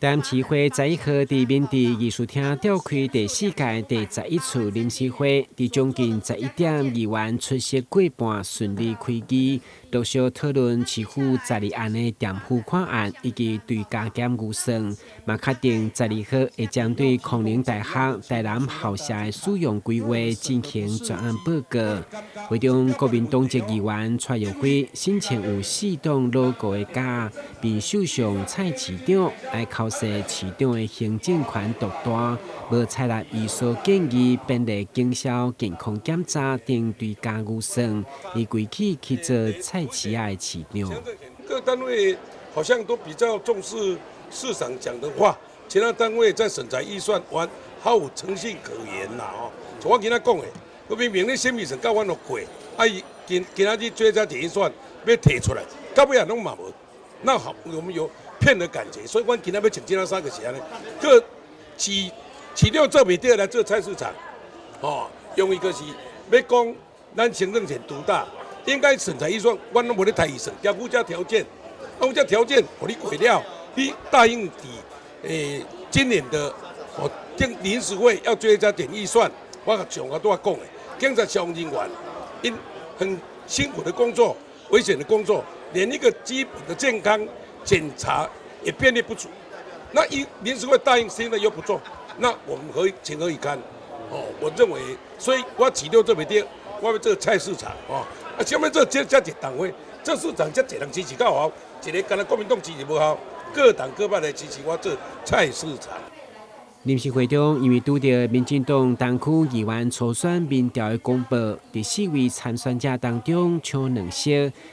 台南市會11號佇明治藝術廳召開第四屆第十一次臨時會，佇將近11點，議員出席過半，順利開議，陸續討論市府十二案的墊付款案以及追加減預算，嘛確定十二號會針對康寧大學台南校舍的使用規劃進行專案報告。會中國民黨籍議員蔡玉輝先前有四棟老舊的家，並受上蔡市長來剾洗市長的行政權獨大，無採納伊所建議便利警消健康檢查等追加預算，伊規氣去做菜市仔的市長。各單位好像都比較重視市長講的話，其他單位在審查預算完毫無誠信可言啦！哦，像我今仔講的，我明明咧審預算甲阮都過，啊伊今今仔日追加預算欲提出來，到尾也攏嘛無，那好，我們有騙的感覺，所以阮今仔欲穿這件衫就是按呢，閣市市長做袂著來做菜市場，哦，用一個是欲講咱行政權獨大，應該審查預算，阮攏無咧提預算，加附這條件，附這條件，予你過了，你答應佇今年的哦，定臨時會要追加點預算，我上個拄仔講的，警察消防人員𪜶很辛苦的工作，危險的工作，連一個基本的健康檢查也便利不足。那一臨時會答應，現在又不做，那我們何情何以堪？哦，我認為，所以我市長做袂著，我欲做菜市場哦。啊，啥物做這這一黨會，這市場遮濟人支持較好，一个干焦國民黨支持無效，各黨各派來支持我做菜市場。臨時會中，因為拄著民進黨東區議員初選民調的公報，佇四位參選者當中搶兩席，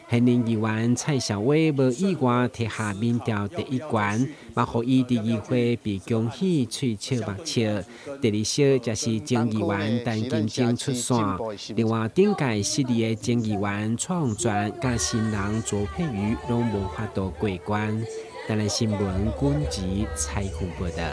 現任議員蔡小威無意外提下民調第一懸，嘛予伊佇議會被恭喜喙笑目笑。第二席則是前議員陳金晶出線，另外頂屆失利的前議員蔡洪泉佮新人卓佩瑜攏無法度過關。台南新聞軍籍採訪報道。